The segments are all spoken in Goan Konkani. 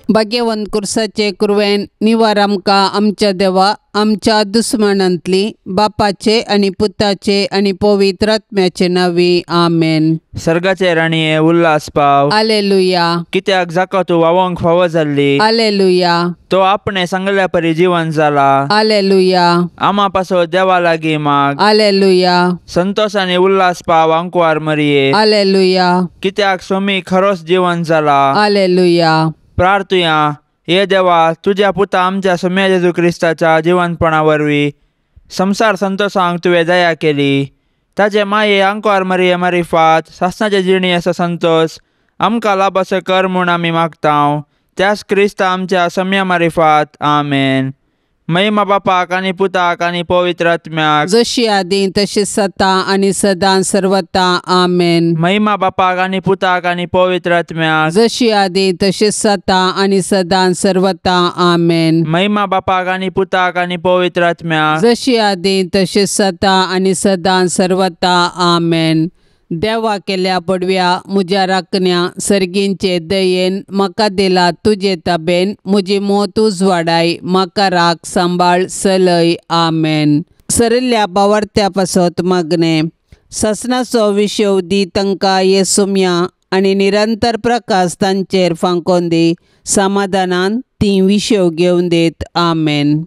भाग्यवंत कुर्साचे कुरवेन निवार आमकां आमच्या देवा आमच्या दुस्मानांतली बापाचे आनी पुताचे आनी पवित्र आत्म्याचे नांवी आमेन. सर्गाचे राणये उल्हास पाव. आलेलुया. कित्याक जाका तूं वावोंक फावो जाल्ली. आलेलुया. तो आपणे सांगल्या परी जिवन जाला. आलेलुया. आमा पासो देवा लागीं माग. आलेलुया. संतोष आनी उल्हास पाव आंकवार मरिये. आलेलुया. कित्याक सोमी खरोच जिवन जाला. आलेलुया. प्रार्थुया. हे देवा तुज्या पुता आमच्या सोम्या जेजू क्रिस्ताच्या जिवनपणा वरवीं संसार संतोषांक तुवें दया केली. ताजे माये आंकवार मरिये मारिफात सासणाचे जिणेचो संतोष आमकां लाभसो कर म्हूण आमी मागता. त्याच क्रिस्ता आमच्या सम्या मारिफात. आमेन. महिमा बापाक आनी पुताक आनी पवित्र आत्म्याक, जशी आदी तशी सता आनी सदां सर्वता. आमेन. महिमा बापाक आनी पुताक आनी पवित्र आत्म्याक, जशी आदी तशी सता आनी सदां सर्वता. आमेन. महिमा बापाक आनी पुताक आनी पवित्र आत्म्याक, जशी आदी तशी सता आनी सदां सर्वता. आमेन. देवा केल्या पडव्या म्हज्या राखण्या सर्गींचे दयेन म्हाका दिला तुजे ताबेन म्हजी मोत उजवाडाय म्हाका राख सांबाळ सलय. आमेन. सरिल्ल्या बावडत्या पासत मागणें ससनाचो विशेव दी तांकां येसुम्या आनी निरंतर प्रकाश तांचेर फांकोन दी समाधानान तीं विशेव घेवन देत. आमेन.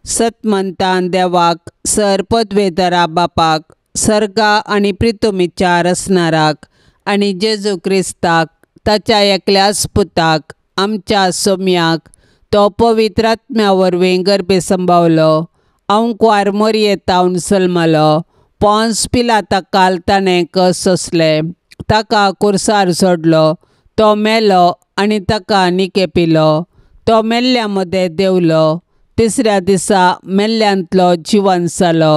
सतमंतान देवाक सर पदवेधरा बापाक सर्गा आनी प्रितुमीच्या रसनाराक आनी जेजू क्रिस्ताक ताच्या एकल्याच पुताक आमच्या सोम्याक तो पवित्र आत्म्या वरवीं गर्भे संभावलो अंकवार मोरयेतावन सल्मलो पोन्स पिलाता काल ताणें कस सोंसले ताका कुर्सार सोडलो तो मेलो आनी ताका निकेपिलो तो मेल्ल्या मदें देंवलो तिसऱ्या दिसा मेल्ल्यांतलो जिवन जालो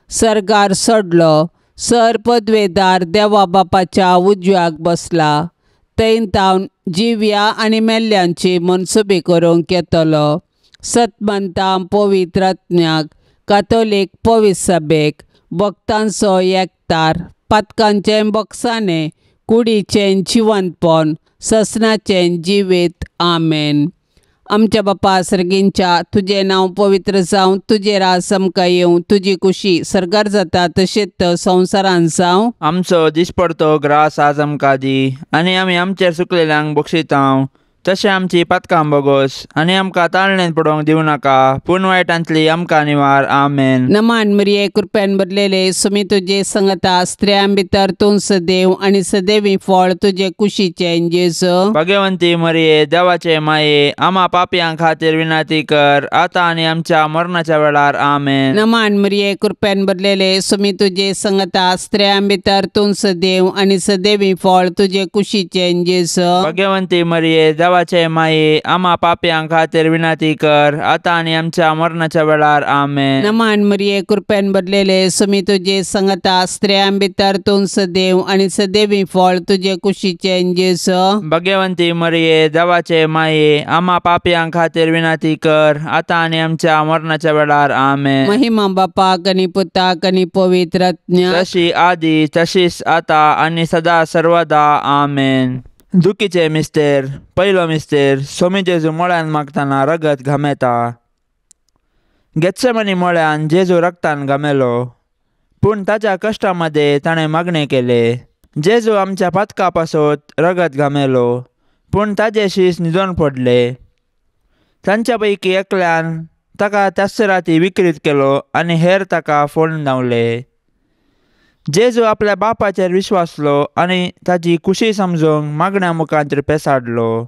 सर्गार सोडलो सर पदवेदार देवा बापाच्या उजव्याक बसला थंय तावन जिव्या आनी मेल्ल्यांची मनसुबी करूंक येतलो. सतमंतां पवित्र आत्म्याक कातोलीक पवित्र सभेक भक्तांचो एकतार पातकांचें बक्षाणें कुडीचें जिवंतपण ससनाचें जिवीत. आमेन. आमच्या बापा सर्गींच्या तुजें नांव पवित्र जावं तुजें राज आमकां येवं तुजी कुशी सर्गार जाता तशेंच संवसारांत जावं. आमचो दिसपडतो ग्रास आज आमकां दी आनी आमी आमचेर चुकलेल्यांक बक्षितांव तशें आमची पातकां बोगोस आनी आमकां ताळणेन पडोवंक दिवं नाका पूण वायटांतली आमकां निवार. आमेन. नमान मरिये कृपेन भरलेले सुमी तुजे संगता स्त्रियां भितर तूं सदैव आनी सदैवी फळ तुजे कुशीचें जेजू. भगवंती मरिये देवाचे माये आमा पापयां खातीर विनंती कर आतां आनी आमच्या मरणाच्या वेळार. आमेन. नमान मरिये कृपेन भरलेले सुमी तुजे संगता स्त्रियां भितर तूं सदैव आनी सदैवी फळ तुजे कुशीचें जेजू. भगवंती मरिये देवाचे माये आमा पापयां खातीर विनंती कर आतां आनी आमच्या मरणाच्या वेळार. आमेन. नमान मरिये कृपेन भरलेले सुमी तुजे संगता स्त्रियां भितर तूं सदैव आनी सदैवी फळ तुजे कुशीचें जेजू. भगवंती मरिये देवाचे माये आमा पापयां खातीर विनंती कर आतां आनी आमच्या मरणाच्या वेळार. आमेन. महिमा बापाक आनी पुताक आनी पवित्र आत्म्याक, तशी आदी तशीच आतां आनी सदा सर्वदा. आमेन. दुखीचे मिस्तेर. पयलो मिस्तेर. सोमी जेजू मळ्यान मागतना रगत घामेता. गेत्सेमनी मळ्यान जेजू रगतान घामेलो पूण ताच्या कश्टा मदें ताणें मागणें केलें. जेजू आमच्या पातका पासत रगत घामेलो पूण ताजे शीस न्हिदोन पडले. तांच्या पैकी एकल्यान ताका त्याच राती विक्रीत केलो आनी हेर ताका फोडून धांवले. जेजू आपल्या बापाचेर विश्वासलो आनी ताची कुशी समजूंक मागण्या मुखांत पेसाडलो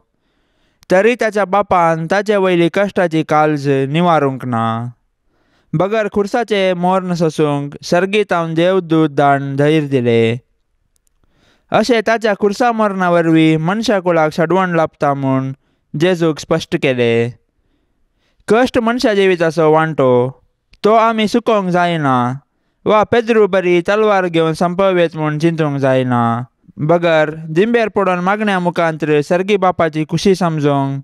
तरी ताच्या बापान ताचे वयली कश्टाची काळज निवारूंक ना. बगर खुर्साचें मोर्न सोसूंक सर्गीतावन देवदूत धाडून धैर्य दिलें. अशें ताच्या खुर्सा मरणा वरवीं मनशा कुळाक सडवण लाभता म्हूण जेजूक स्पश्ट केलें. कश्ट मनशा जिविताचो वांटो तो आमी सुकोवंक जायना वा पेद्रू बरी तलवार घेवन संपवेत म्हूण चिंतूंक जायना. बगर दिंबेर पडून मागण्या मुखांत सर्गी बापाची खुशी समजूंक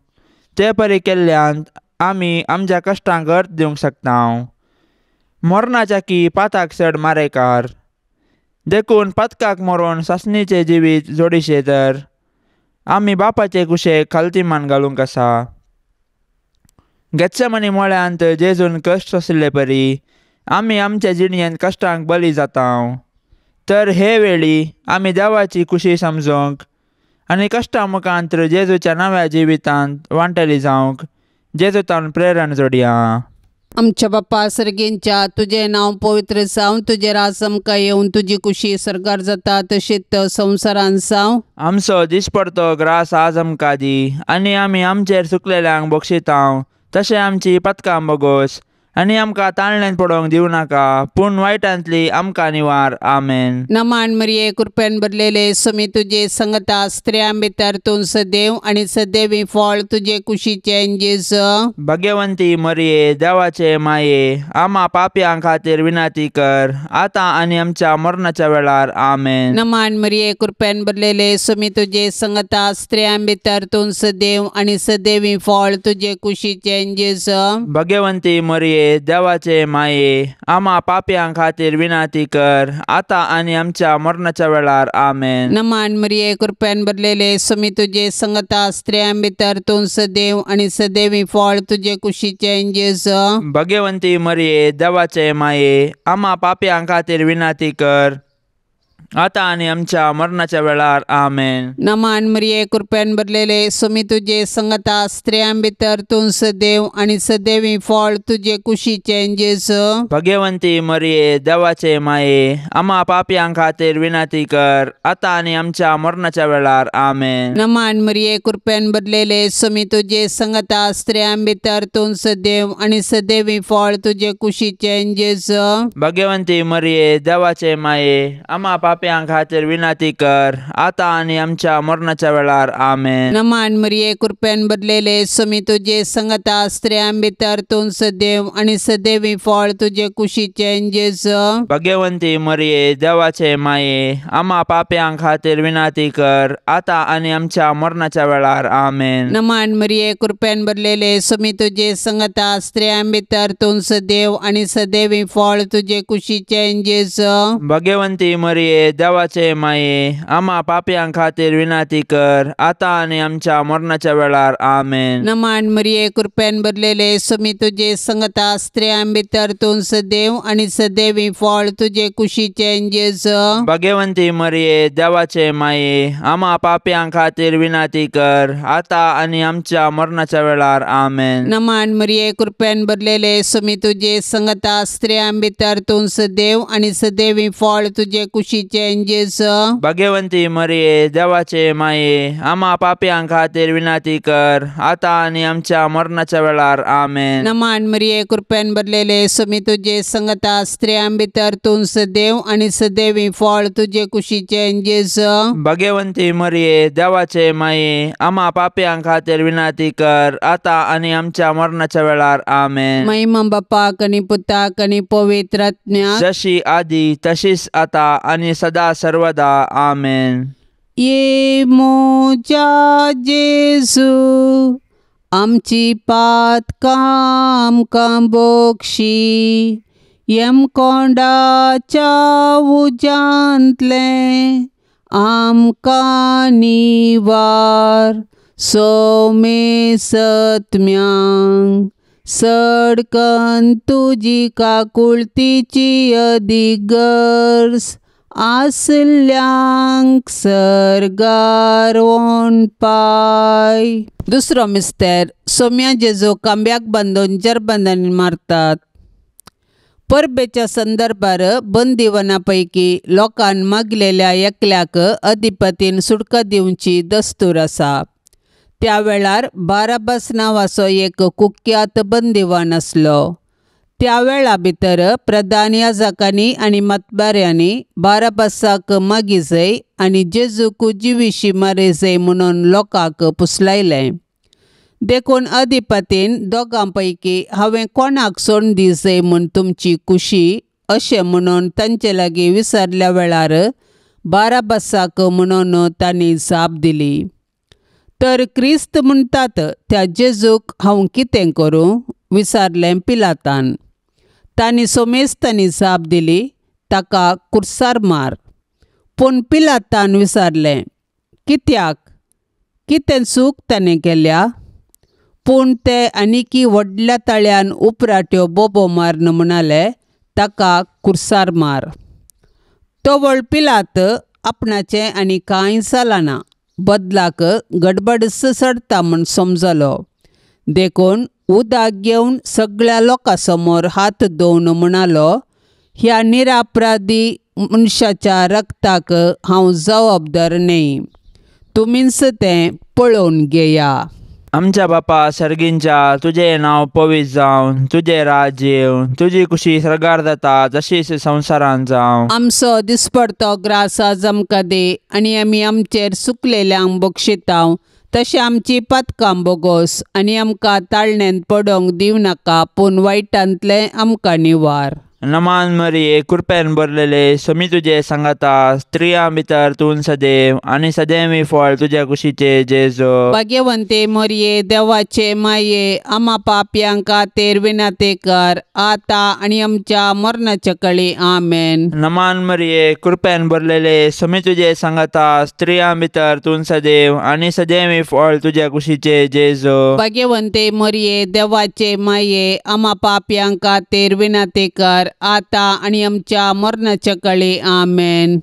ते परी केल्ल्यान आमी आमच्या कश्टांक अर्थ दिवंक शकता. मरणाच्या की पाताक चड मारेकार देखून पातकाक मरोन सासणीचें जिवीत जोडीशें तर आमी बापाचे कुशेक खालती मान घालूंक आसा. गेत्सेमनी मळ्यांत जेजून कश्ट सोंसिल्ले परी आमी आमच्या जिणयेंत कश्टांक बली जाता. तर हे वेळी आमी देवाची खुशी समजूंक आनी कश्टां मुखांत जेजूच्या नव्या जिवितांत वांटली जावंक जेजूतान प्रेरण जोडया. आमच्या बाप्पा सर्गींच्या तुजें नांव पवित्र जावं, तुजें राज आमकां येवन, तुजी कुशी सरकार जाता तशीच संवसारान जावं. आमचो दिसपडतो ग्रास आज आमकां दी आनी आमी आमचेर चुकलेल्यांक बक्षितांव तशें आमची पथकां बोगोस आनी आमकां ताळण्यान पडोवंक दिवं नाका पूण वायटांतली आमकां निवार. आमेन. नमान मरिये कृपेन भरलेले समी तुजे संगता, स्त्रियां भितर तूं सदैव आनी सदैवी फळ तुजे कुशीचें जेजू. भाग्यवंती मरिये देवाचे माये आमा पापयां खातीर विनंती कर आतां आनी आमच्या मरणाच्या वेळार. आमेन. नमान मरिये कृपेन भरलेले समी तुजे संगता, स्त्रियां भितर तूं सदैव आनी सदैवी फळ तुजे कुशीचें जेजू. भाग्यवंती मरिये देवाचे माये आमा पापयां खातीर विनंती कर आतां आनी आमच्या मरणाच्या वेळार. आमेन. नमान मरिये कृपेन भरलेले समी तुजे संगता, स्त्रियां भितर तूं सदैव आनी सदैवी फळ तुजे कुशीचें जेजू. भाग्यवंती मरिये देवाचे माये आमा पापयां खातीर विनंती कर आतां आनी आमच्या मरणाच्या वेळार. आमेन. नमान मरिये कृपेन भरलेले समी तुजे संगता, स्त्रियां भितर तूं सदैव आनी सदैवी फळ तुजे कुशीचें जेजू. भाग्यवंती मरिये देवाचे माये आमा पापयां खातीर विनंती कर आतां आनी आमच्या मरणाच्या वेळार. आमेन. नमान मरिये कृपेन भरलेले समी तुजे संगता, स्त्रियां भितर तूं सदैव आनी सदैवी फळ तुजे कुशीचें जेजू. भाग्यवंती मरिये देवाचे माये आमा पापयां खातीर विनंती कर आतां आनी आमच्या मरणाच्या वेळार. आमेन. नमान मरिये कृपेन भरलेले समी तुजे संगता, स्त्रियां भितर तूं सदैव आनी सदैवी फळ तुजे कुशीचें जेजू. भाग्यवंती मरिये देवाचे माये आमा पापयां खातीर विनंती कर आतां आनी आमच्या मरणाच्या वेळार. आमेन. नमान मरिये कृपेन भरलेले समी तुजे संगता, स्त्रियां भितर तूं सदैव आनी सदैवी फळ तुजे कुशीचें जेजू. भाग्यवंती मरिये देवाचे माये आमा पापयां खातीर विनंती कर आतां आनी आमच्या मरणाच्या वेळार. आमेन. नमान मरिये कृपेन भरलेले समी तुजे संगता, स्त्रियां भितर तूं सदैव आनी सदैवी फळ तुजे कुशीचें जेजू. भाग्यवंती मरिये देवाचे माये आमा पापयां खातीर विनंती कर आतां आनी आमच्या मरणाच्या वेळार. आमेन. नमान मरिये कृपेन भरलेले समी तुजे संगता, स्त्रियां भितर तूं सदैव आनी सदैवी फळ तुजे कुशीचें जेजू. भाग्यवंती मरिये देवाचे माये आमा पापयां खातीर विनंती कर आतां आनी आमच्या मरणाच्या वेळार. आमेन. नमान मरिये कृपेन भरलेले समी तुजे संगता, स्त्रियां भितर तूं सदैव आनी सदैवी फळ तुजे कुशीचें जेजू. भाग्यवंती मरिये देवाचे माये आमा पापयां खातीर विनंती कर आतां आनी आमच्या मरणाच्या वेळार. आमेन. महिमा बापाक आनी पुताक आनी पवित्र आत्म्याक, जशी आदी तशीच आतां आनी सदा सर्वदा. आमेन. ये म्हज्या जेजू आमची पातकां आमकां बक्षी, यमकोंडाच्या उज्यांतलें आमकां निवार, सोमे सत्म्यांक सडकन तुजी काकुळतीची अदीक गरज आसल्यांक सर्गार पाय. दुसरो मिस्तेर सोम्या जेजू कांब्याक बांदून जरबंदांनी मारतात. परबेच्या संदर्भार बंदिवना पैकी लोकान मागलेल्या एकल्याक अधिपतीन सुटका दिवची दस्तूर आसा. त्या वेळार बाराबास नांवाचो एक कुख्यात बंदिवान आसलो. त्या वेळा भितर प्रधान याजकांनी आनी मतबाऱ्यांनी बाराबासाक मागीजय आनी जेजूक जिविशी मारिजय म्हणून लोकांक पुसलायलें. देखून अधिपतीन दोगां पैकी हांवें कोणाक सोडून दिजय म्हूण तुमची खुशी अशें म्हणून तांचे लागीं विसरल्या वेळार बाराबासाक म्हणून तांणी जाप दिली. तर क्रिस्त म्हणटात त्या जेजूक हांव कितें करूं विचारलें पिलातान. तांणी सोमेस्तांनी जाप दिली, ताका कुर्सार मार. पूण पिलातान विचारलें, कित्याक, कितें चूक ताणें केल्या? पूण ते आनीकी व्हडल्या ताळ्यान उपराट्यो बोबो मारून म्हणाले, ताका कुर्सार मार. तवळ पिलात आपणाचें आनी कांय जालां, बदलाक गडबडच चडटा म्हूण समजलो. देखून उदक घेवन सगळ्या लोकां समोर हात धुवन म्हणालो, ह्या निरापराधी मनशाच्या रक्ताक हांव जबाबदार न्हय, तुमीच तें पळोवन घेया. आमच्या बापा सर्गींच्या, तुजें नांव पवित्र जावं, तुजें राज्य येवं, तुजी कुशी सर्गार जाता तशीच संवसारांत जावं. आमचो दिसपडतो ग्रास आज आमकां दी आनी आमी आमचेर सुकलेल्यांक बक्षितांव तशें आमची पातकां बोगोस आनी आमकां ताळण्यांत पडोवंक दिवं नाका, पूण वायटांतलें आमकां निवार. नमान मरिये, कृपेन भरलेले, स्वामी तुजे सांगाता, स्त्रियां भितर तूं सदैव आनी सदैवी फळ तुज्या कुशीचे जेजू. भाग्यवंते मरिये, देवाचे माये, आमा पापयांक खातीर विनंती कर आतां आनी आमच्या मरणाच्या कळी. आमेन. नमान मरिये, कृपेन भरलेले, स्वामी तुजे सांगाता, स्त्रियां भितर तूं सदैव आनी सदैवी फळ तुज्या कुशीचे जेजू. भाग्यवंते मरिये, देवाचे माये, आमा पापयांक खातीर विनंती कर आतां आनी आमच्या मरणाच्या कळी. आमेन.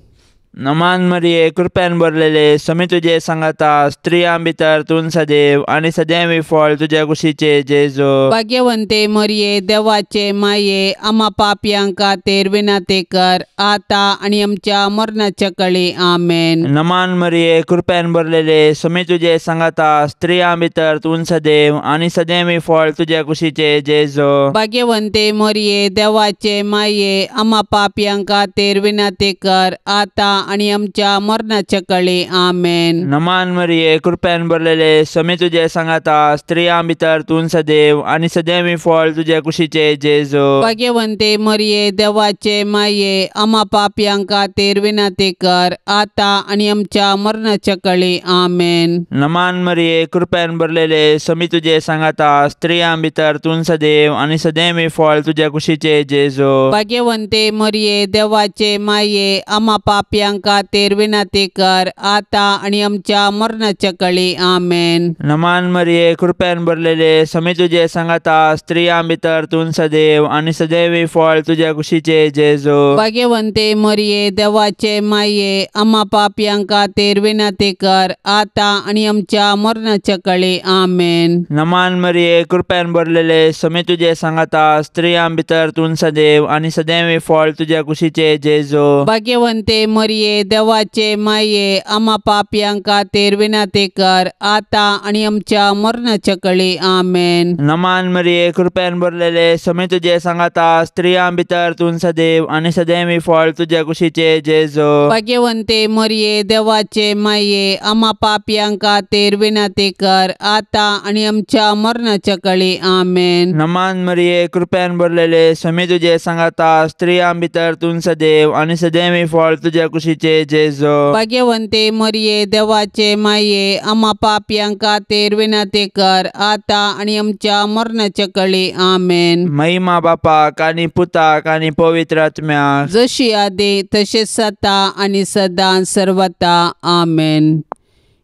नमान मरिये, कृपेन भरलेले, स्वामी तुजे सांगाता, स्त्रियां भितर तूं सदैव आनी सदैवी फळ तुज्या कुशीचे जेजू. भाग्यवंते मरिये, देवाचे माये, आमा पापयांक खातीर विनंती कर आतां आनी आमच्या मरणाच्या कळी. आमेन. नमान मरिये, कृपेन भरलेले, स्वामी तुजे सांगाता, स्त्रियां भितर तूं सदैव आनी सदैवी फळ तुज्या कुशीचे जेजू. भाग्यवंते मरिये, देवाचे माये, आमा पापयांक खातीर विनंती कर आतां आनी आमच्या मरणाच्या कळी. आमेन. नमान मरिये, कृपेन भरलेले, स्वामी तुजे सांगाता, स्त्रियां भितर तूं सदैव आनी सदैवी फळ तुज्या कुशीचे जेजू. भाग्यवंते मरिये, देवाचे माये, आमा पापयांक खातीर विनंती कर आतां आनी आमच्या मरणाच्या कळी. आमेन. नमान मरिये, कृपेन भरलेले, स्वामी तुजे सांगाता, स्त्रियां भितर तूं सदैव आनी सदैवी फळ तुज्या कुशीचे जेजू. भाग्यवंते मरिये, देवाचे माये, आमा पापयांक खातीर विनंती कर आतां आनी आमच्या मरणाच्या कळी. आमेन. नमान मरिये, कृपेन भरलेले, स्वामी तुजे सांगाता, स्त्रियां भितर तूं सदैव आनी सदैवी फळ तुज्या कुशीचे जेजू. भाग्यवंते मरिये, देवाचे माये, आमा पापयांक खातीर विनंती कर आतां आनी आमच्या मरणाच्या कळी. आमेन. नमान मरिये, कृपेन भरलेले, स्वामी तुजे सांगाता, स्त्रियां भितर तूं सदैव आनी सदैवी फळ तुज्या कुशीचे जेजू. भाग्यवंते मरिये, देवाचे माये, आमा पापयांक खातीर विनंती कर आतां आनी आमच्या मरणाच्या कळी. आमेन. नमान मरिये, कृपेन भरलेले, स्वामी तुजे सांगाता, स्त्रियां भितर तूं सदैव आनी सदैवी फळ तुज्या कुशीचे जेजू. भाग्यवंते मरिये, देवाचे माये, आमा पापयांक खातीर विनंती कर आतां आनी आमच्या मरणाच्या कळी. आमेन. नमान मरिये, कृपेन भरलेले, स्वामी तुजे सांगाता, स्त्रियां भितर तूं सदैव आनी सदैवी फळ तुज्या कुशीचे जेजू. भाग्यवंते मरिये, देवाचे माये, आमा पापयांक खातीर विनंती कर आतां आनी आमच्या मरणाच्या कळी. आमेन. महिमा बापाक आनी पुताक आनी पवित्र आत्म्याक, जशी आदी तशेंच आतां आनी सदां सर्वता. आमेन.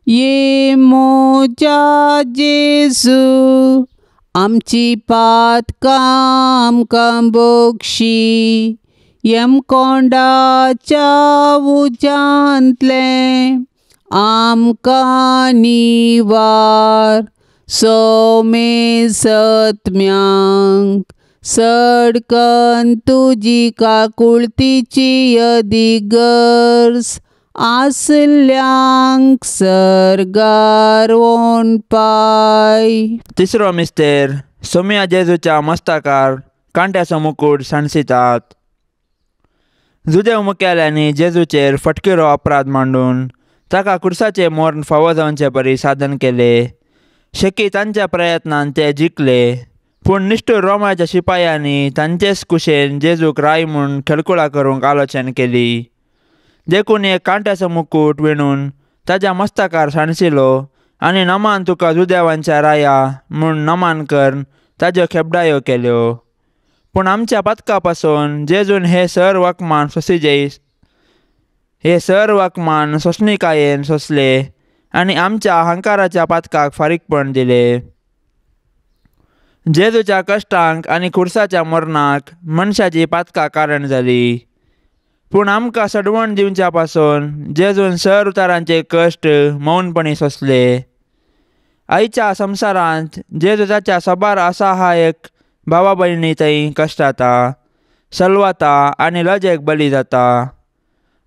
ये मोजा जेजू, आमची पातकां आमकां बक्षी, यमकोंडाच्या उज्यांतलें आमकां निवार, सोमे सत्म्यांक सडकन तुजी काकुळतीची अदिगर्ज आसल्यांक सर्गार पाय. तिसरो मिस्तेर, सोम्या जेजूच्या मस्तकार कांट्याचो मुकूट सांडसितात. जुदेव मुखेल्यांनी जेजूचेर फटकिरो अपराध मांडून ताका कुर्साचें मर्ण फावो जावचे परी साधन केले. शेकी तांच्या प्रयत्नान ते जिखले, पूण निश्ठूर रोमाच्या शिपायांनी तांचेच कुशेन जेजूक राय म्हूण खेळकुळा करूंक आलोचन केली. देखून एक कांट्याचो मुकूट विणून ताज्या मस्तकार सांडसिलो आनी नमान तुका जुदेवांच्या राया म्हूण नमान करून ताज्यो खेपडायो केल्यो. पूण आमच्या पातका पासून जेजून हे सर वकमान सोंसिजे, हे सर वकमान सोंसणिकायेन सोंसले आनी आमच्या अहंकाराच्या पातकाक फारीकपण दिले. जेजूच्या कश्टांक आनी खुर्साच्या मरणाक मनशाची पातकां कारण जाली. पूण आमकां सडवण दिवच्या पासून जेजून सर उतारांचे कश्ट मौनपणी सोंसले. आयच्या संवसारांत जेजू ताच्या साबार असहायक भावा भयणी थंय कश्टाता, सलवाता आनी लजेक बली जाता.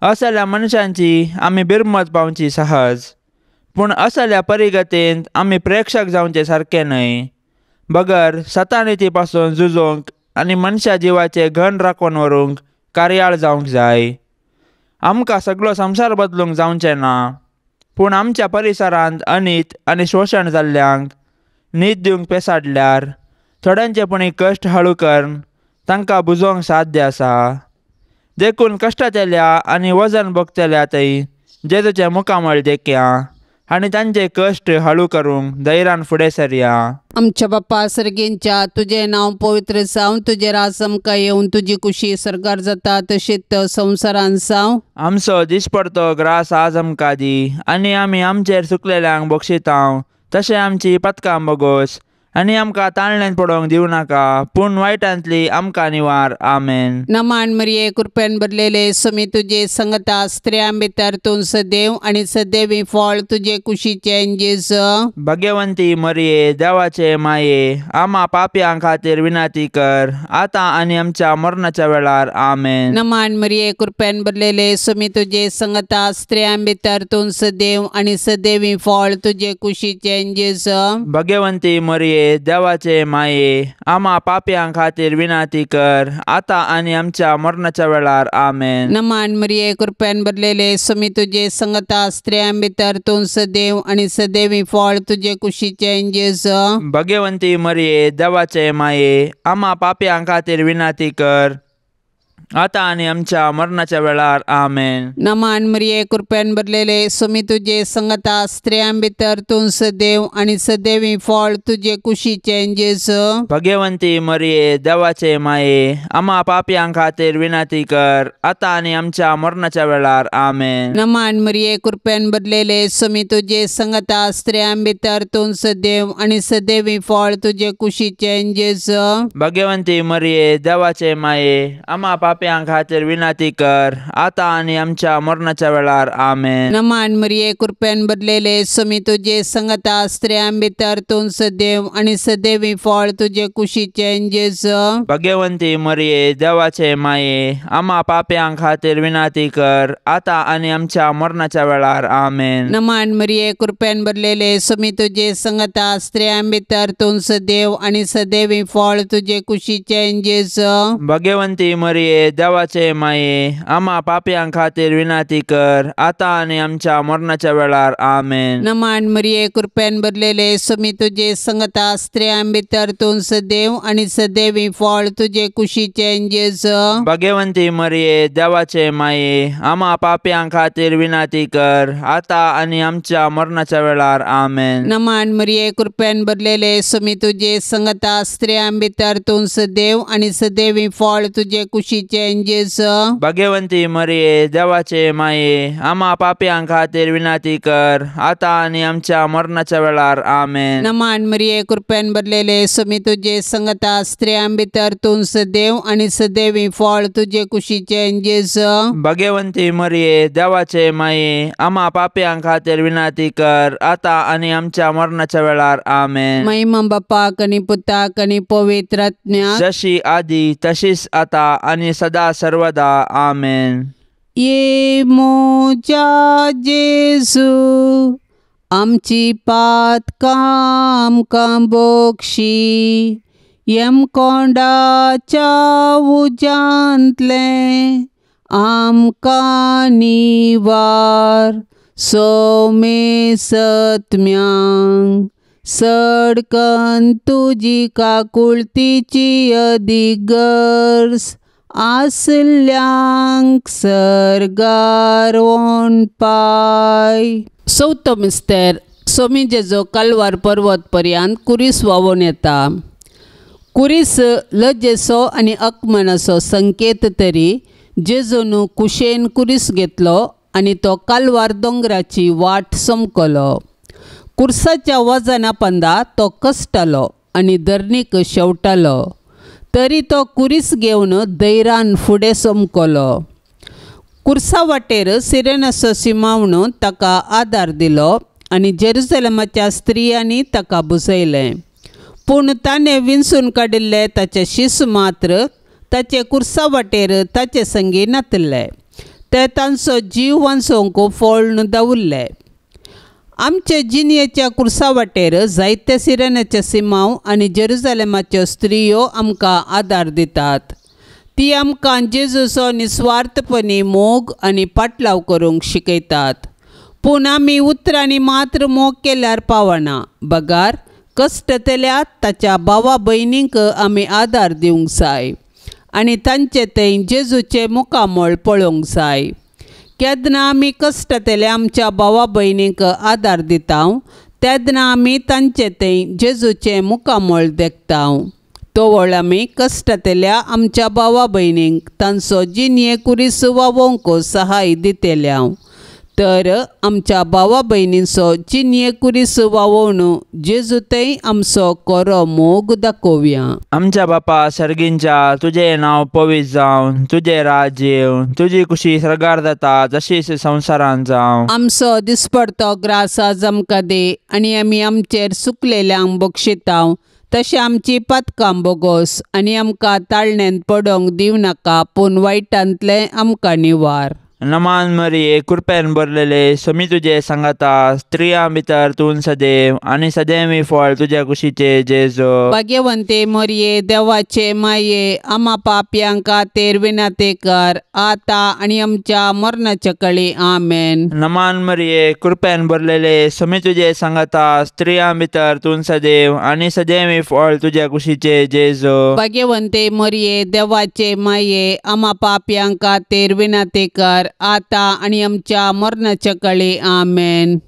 असल्या मनशांची आमी बिरमत पावची सहज, पूण असल्या परिगतेंत आमी प्रेक्षक जावचे सारके न्हय, बगर सतानिती पासून झुजोंक आनी मनशा जिवाचे घन राखून व्हरूंक कार्याळ जावंक जाय. आमकां सगळो संवसार बदलूंक जावचें ना, पूण आमच्या परिसरांत अनीत आनी शोशण जाल्ल्यांक नीत दिवंक पेसाडल्यार थोड्यांचे पुणी कश्ट हळू करून तांकां बुजोवंक साध्य आसा. देखून कश्टांतल्या आनी वजन भोगतल्या थंय जेजूचें मुखामळ देखया आनी तांचे कश्ट हळू करूंक धैर्यान फुडें सरया. आमच्या बाप्पा सर्गींच्या तुजें नांव पवित्र जावं, तुजें राज आमकां येवन, तुजी कुशी सर्गार जाता तशीच संवसारान जावं. आमचो दिसपडतो ग्रास आज आमकां दी आनी आमी आमचेर चुकलेल्यांक बक्षितांव तशें आमची पथकां बोगोस आनी आमकां ताळण्यान पडोवंक दिवं नाका, पूण वायटांतली आमकां निवार. आमेन. नमान मरिये, कृपेन भरलेले, स्वामी तुजे संगता, स्त्रियां भितर तूं सदैव आनी सदैवी फळ तुजे कुशीचें जेजू. भाग्यवंती मरिये, देवाचे माये, आमा पापयां खातीर विनंती कर, आतां आनी आमच्या मरणाच्या वेळार. आमेन. नमान मरिये, कृपेन भरलेले, स्वामी तुजे संगता, स्त्रियां भितर तूं सदैव आनी सदैवी फळ तुजे कुशीचें जेजू. भाग्यवंती मरिये, देवाचे माये, आमा पापयां खातीर विनंती कर, आतां आनी आमच्या मरणाच्या वेळार. आमेन. नमान मरिये, कृपेन भरलेले, स्वामी तुजे संगता, स्त्रियां भितर तूं सदैव आनी सदैवी फळ तुजे कुशीचें जेजू. भाग्यवंती मरिये, देवाचे माये, आमा पापयां खातीर विनंती कर, आतां आनी आमच्या मरणाच्या वेळार. आमेन. नमान मरिये, कृपेन भरलेले, स्वामी तुजे संगता, स्त्रियां भितर तूं सदैव आनी सदैवी फळ तुजे कुशीचें जेजू. भाग्यवंती मरिये, देवाचे माये, आमा पापयां खातीर विनंती कर, आतां आनी आमच्या मरणाच्या वेळार. आमेन. नमान मरिये, कृपेन भरलेले, स्वामी तुजे संगता, स्त्रियां भितर तूं सदैव आनी सदैवी फळ तुजे कुशीचें जेजू. भाग्यवंती मरिये, देवाचे माये, आमा पापयां खातीर विनंती कर, आतां आनी आमच्या मरणाच्या वेळार. आमेन. नमान मरिये, कृपेन भरलेले, स्वामी तुजे संगता, स्त्रियां भितर तूं सदैव आनी सदैवी फळ तुजे कुशीचें जेजू. भाग्यवंती मरिये, देवाचे माये, आमा पापयां खातीर विनंती कर, आतां आनी आमच्या मरणाच्या वेळार. आमेन. नमान मरिये, कृपेन भरलेले, स्वामी तुजे संगता, स्त्रियां भितर तूं सदैव आनी सदैवी फळ तुजे कुशीचें जेजू. भाग्यवंती मरिये, देवाचे माये, आमा पापयां खातीर विनंती कर, आतां आनी आमच्या मरणाच्या वेळार. आमेन. नमान मरिये, कृपेन भरलेले, स्वामी तुजे संगता, स्त्रियां भितर तूं सदैव आनी सदैवी फळ तुजे कुशीचें जेजू. भाग्यवंती मरिये, देवाचे माये, आमा पापयां खातीर विनंती कर, आतां आनी आमच्या मरणाच्या वेळार. आमेन. नमान मरिये, कृपेन भरलेले, स्वामी तुजे संगता, स्त्रियां भितर तूं सदैव आनी सदैवी फळ तुजे कुशीचें जेजू. भाग्यवंती मरिये, देवाचे माये, आमा पापयां खातीर विनंती कर, आतां आनी आमच्या मरणाच्या वेळार. आमेन. नमान मरिये, कृपेन भरलेले, स्वामी तुजे संगता, स्त्रियां भितर तूं सदैव आनी सदैवी फळ तुजे कुशीचें जेजू. भाग्यवंती मरिये, देवाचे माये, आमा पापयां खातीर विनंती कर, आतां आनी आमच्या मरणाच्या वेळार. आमेन. महिमा बापाक आनी पुताक आनी पवित्र आत्म्याक, जशी आदी तशीच आतां आनी सदा सर्वदा. आमेन. ये म्हज्या जेजू, आमची पातकां आमकां बक्षी, यमकोंडाच्या उज्यांतलें आमकां निवार, सोमे सत्म्यांक सडकन तुजी काकुळतीची अदीक गरज आसल्यांक सर्गार पाय. चवथो मिस्तेर सोमी जेजो कलवार पर्वत पर्यंत कुरीस व्हांवून येता. कुरीस लजेचो आनी अकमनाचो संकेत तरी जेजून कुशेन कुरीस घेतलो आनी तो कालवार दोंगराची वाट समकलो. कुर्साच्या वजना पंदा तो कश्टालो आनी धरणीक शेवटालो, तरी तो कुरीस घेवन धैरान फुडें समकलो. कुर्सा वाटेर सिरेनाचो सिमावन ताका आदार दिलो आनी जेरुजलेमाच्या स्त्रियांनी ताका बुजयलें. पूण ताणें विंचून काडिल्ले ताचे शीस मात्र ताचे कुर्सा वाटेर ताचे संगी नातिल्ले, ते तांचो जीव वांचोवंक फोळ्ण दवरले. आमचे जिणेच्या कुर्सा वाटेर जायते सिरेनाचे सिमांव आनी जेरुजलेमाच्यो स्त्रियो आमकां आदार दितात. ती आमकां जेजूचो निस्वार्थपणी मोग आनी पाटलाव करूंक शिकयतात. पूण आमी उतरांनी मात्र मोग केल्यार पावना, बगार कश्टतल्या ताच्या भावा भयणींक आमी आदार दिवंक जाय आनी तांचे थंय जेजूचें मुखामळ पळोवंक जाय. केन्ना आमी कश्टतल्या आमच्या भावा भयणींक आदार दिता तेन्ना आमी तांचे थंय जेजूचें मुखामळ देखता. तोवळ आमी कश्टतल्या आमच्या भावा भयणींक तांचो जिणये कुरीस वावोवंक सहाय दितल्या. तर आमच्या भावा भयणींचो जिणये कुरीस वावोवन जेजू थंय आमचो कोरो मोग दाखोवया. आमच्या बापा सर्गींच्या, तुजें नांव पवित्र जावन, तुजें राज्य येवन, तुजी कुशी सर्गार जाता तशीच संवसारांत जावं. आमचो दिसपडतो ग्रास आज आमकां दी आनी आमी आमचेर सुकलेल्यांक बक्षिता तशें आमची पातकां बोगोस आनी आमकां ताळण्यांत पडोवंक दिवं नाका, पूण वायटांतलें आमकां निवार. नमान मरिये, कृपेन भरलेले, स्वामी तुजे सांगाता, स्त्रियां भितर तूं सदैव आनी सदैवी फळ तुज्या कुशीचे जेजू. भाग्यवंते मरिये, देवाचे माये, आमा पापयांक खातीर विनंती कर आता आनी आमच्या मरणाच्या कळी. आमेन. नमान मरिये, कृपेन भरलेले, स्वामी तुजे सांगाता, स्त्रियां भितर तूं सदैव आनी सदैवी फळ तुज्या कुशीचे जेजू. भाग्यवंते मरिये, देवाचे माये, आमा पापयांक खातीर विनंती कर आता आनी आमच्या मरणाच्या कळी. आमेन.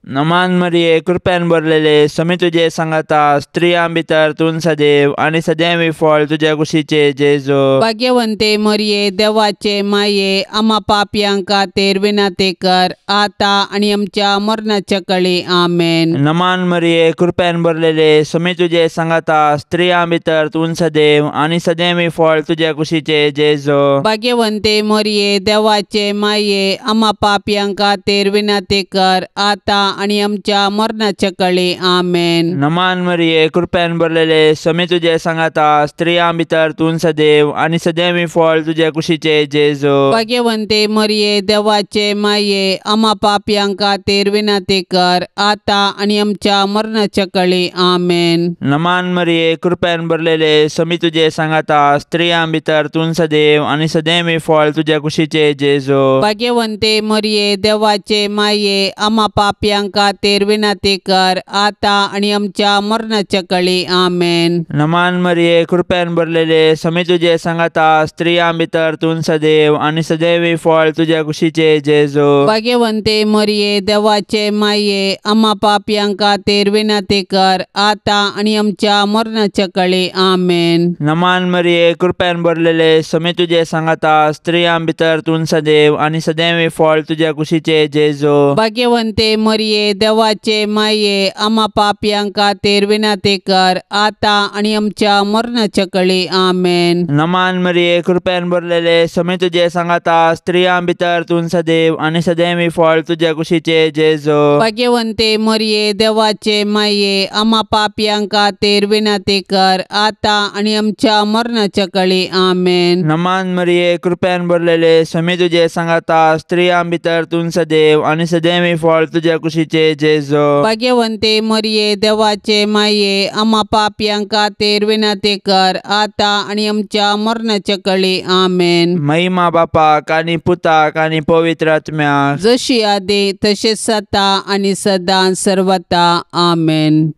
नमान मरिये, कृपेन भरलेले, स्वामी तुजे सांगाता, स्त्रियां भितर तूं सदैव आनी सदैवी फळ तुज्या कुशीचे जेजू. भाग्यवंते मरिये, देवाचे माये, आमा पापयांक खातीर विनंती कर आता आनी आमच्या मरणाच्या कळी. आमेन. नमान मरिये, कृपेन भरलेले, स्वामी तुजे सांगाता, स्त्रियां भितर तूं सदैव आनी सदैवी फळ तुज्या कुशीचे जेजू. भाग्यवंते मरिये, देवाचे माये, आमा पापयांक खातीर विनंती कर आता आनी आमच्या मरणाच्या कळी. आमेन. नमान मरिये, कृपेन भरलेले, स्वामी तुजे सांगाता, स्त्रियां भितर तूं सदैव आनी सदैवी फळ तुज्या कुशीचे जेजू. भाग्यवंते मरिये, देवाचे माये, आमा पापयांक खातीर विनंती कर आता आनी आमच्या मरणाच्या कळी. आमेन. नमान मरिये, कृपेन भरलेले, स्वामी तुजे सांगाता, स्त्रियां भितर तूं सदैव आनी सदैवी फळ तुज्या कुशीचे जेजू. भाग्यवंते मरिये, देवाचे माये, आमा पापयांक खातीर विनंती कर आता आनी आमच्या मरणाच्या कळी. आमेन. नमान मरिये, कृपेन भरलेले, स्वामी तुजे सांगाता, स्त्रियां भितर तूं सदैव आनी सदैवी फळ तुज्या कुशीचे जेजू. भाग्यवंते मरिये, देवाचे माये, आमा पापयांक खातीर विनंती कर आता आनी आमच्या मरणाच्या कळी. आमेन. नमान मरिये, कृपेन भरलेले, स्वामी तुजे सांगाता, स्त्रियां भितर तूं सदैव आनी सदैवी फळ तुज्या कुशीचे जेजू. भाग्यवंते मरिये, देवाचे माये, आमा पापयांक खातीर विनंती कर आता आनी आमच्या मरणाच्या कळी. आमेन. नमान मरिये, कृपेन भरलेले, स्वामी तुजे सांगाता, स्त्रियां भितर तूं सदैव आनी सदैवी फळ तुज्या कुशीचे जेजू. भाग्यवंते मरिये, देवाचे माये, आमा पापयांक खातीर विनंती कर आता आनी आमच्या मरणाच्या कळी. आमेन. नमान मरिये, कृपेन भरलेले, स्वामी तुजे सांगाता, स्त्रियां भितर तूं सदैव आनी सदैवी फळ तुज्या कुशीचे जेजू. भाग्यवंते मरिये, देवाचे माये, आमा पापयांक खातीर विनंती कर आता आनी आमच्या मरणाच्या कळी. आमेन. महिमा बापाक आनी पुताक आनी पवित्र आत्म्याक, जशी आदी तशें सता आनी सदां सर्वता. आमेन.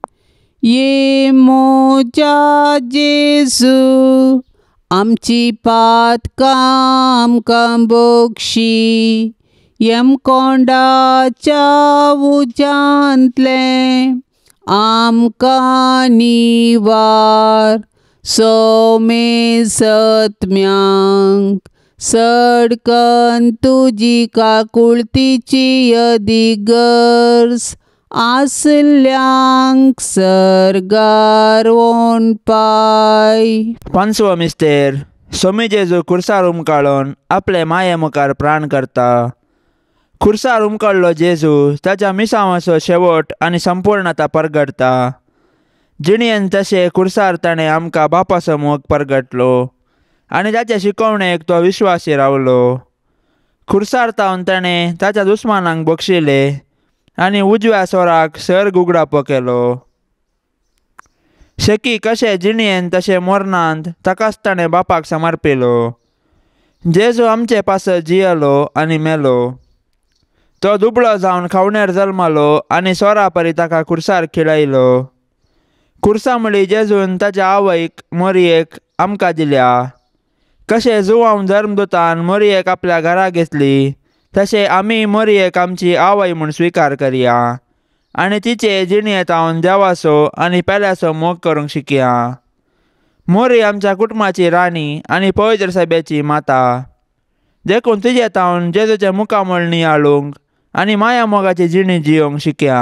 ये मोजा जेजू, आमची पातकां आमकां बक्षी, यमकोंडाच्या उज्यांतलें आमकां निवार, सोमे सत्म्यांक सडकन तुजी काकुळतीची अदिगर्ज आसल्यांक सर्गार वोनपाय. पांचवो मिस्तेर सोमी जेजू खुर्सार उमकाळून आपले माये मुखार प्राण करता. खुर्सार उमकाळलो जेजू ताच्या मिसांवाचो शेवट आनी संपूर्णता परगटता. जिणेन तशें खुर्सार ताणें आमकां बापाचो मोग परगटलो आनी ताचे शिकवणेक तो विश्वासी रावलो. खुर्सार तावन ताणें ताच्या दुस्मानांक बक्षिले आनी उजव्या सोराक सर्ग उगडापो केलो. शेकी कशें जिणेन तशें मरणांत ताकाच ताणें बापाक समर्पिलो. जेजू आमचे पासत जियेलो आनी मेलो. तो दुबळो जावन खावणेर जल्मालो आनी सोरा परी ताका खुर्सार खिळयलो. खुर्सा म्हळी जेजून ताच्या आवयक मोरयेक आमकां दिल्या. कशें जुवांव धर्मदूतान मोरयेक आपल्या घरा घेतली तशें आमी मोरयेक आमची आवय म्हूण स्विकार करया आनी तिचे जिणेंत हांव देवाचो आनी पेल्याचो मोग करूंक शिकया. मोरी आमच्या कुटुंबाची राणी आनी पवित्र सभेची माता देखून तिजे तावन जेजूचें मुखामळ नियाळूंक आनी माया मोगाची जिणी जियोंक शिकया.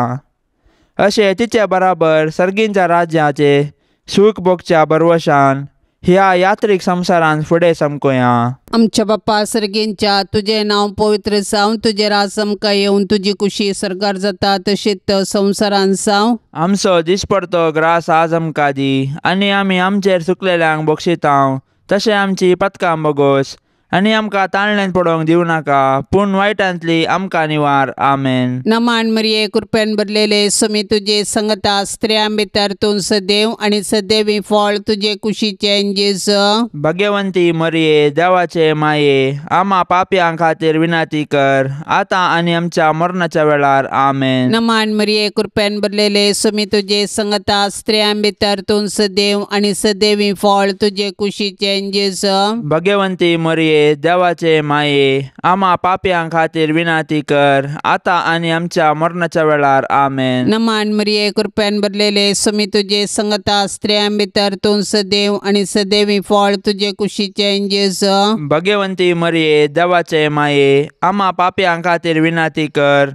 अशें तिचे बराबर सर्गींच्या राज्याचे सूख भोगच्या बरवशान ह्या यात्रीक संवसारांत फुडें समकोया. आमच्या बाप्पा सर्गींच्या तुजें नांव पवित्र जावं, तुजें राज आमकां येवन, तुजी कुशी सर्गार जाता तशीच संवसारांत जावं. आमचो दिसपडतो ग्रास आज आमकां दी आनी आमी आमचेर चुकलेल्यांक बक्षितांव तशें आमची पथकां बोगोस आनी आमकां ताळण्यांत पडोवंक दिवं नाका पूण वायटांतली आमकां निवार. आमेन. नमान मरिये कृपेन भरलेले समी तुजे संगता, स्त्रियां भितर तूं सदैव आनी सदैवी फळ तुजे कुशीचें जेजू. भाग्यवंती मरिये देवाचे माये आमा पापयां खातीर विनंती कर आतां आनी आमच्या मरणाच्या वेळार. आमेन. नमान मरिये कृपेन भरलेले समी तुजे संगता, स्त्रियां भितर तूं सदैव आनी सदैवी फळ तुजे कुशीचें जेजू. भाग्यवंती मरिये देवाचे माये आमा पापयां खातीर विनंती कर आतां आनी आमच्या मरणाच्या वेळार. आमेन. नमान मरिये कृपेन भरलेले समी तुजे संगता, स्त्रियां भितर तूं सदैव आनी सदैवी फळ तुजे कुशीचें जेजू. भाग्यवंती मरिये देवाचे माये आमा पापयां खातीर विनंती कर